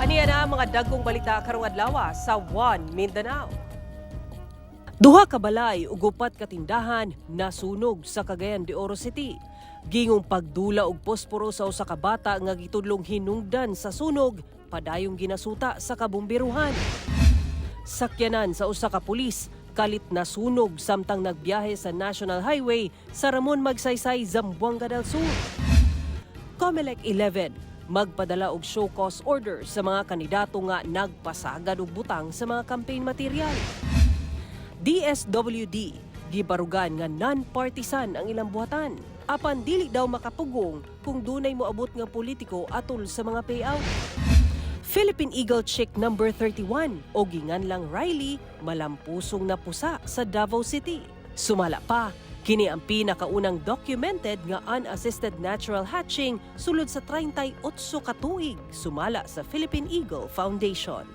Ania na ang mga dagkong balita karong adlaw sa One Mindanao. Duha ka balay ug upat ka tindahan nasunog sa Cagayan de Oro City. Gingong pagdula og posporo sa usa ka bata nga gitudlong hinungdan sa sunog, padayong ginasuta sa kabumbiruhan. Sakyanan sa usa ka pulis kalit nasunog samtang nagbiyahe sa National Highway sa Ramon Magsaysay, Zamboanga del Sur. COMELEC 11 magpadala og show cause order sa mga kandidato nga nagpasagad og butang sa mga campaign material. DSWD gibarugan nga non-partisan ang ilang buhatan. Apan dili daw makapugong kung dunay moabot nga politiko atol sa mga payout. Philippine Eagle Chick number 31 o ginganlang Riley, malampusong napusa sa Davao City. Sumala pa, kini ang pinakaunang documented nga unassisted natural hatching sulod sa 38 ka tuig, sumala sa Philippine Eagle Foundation.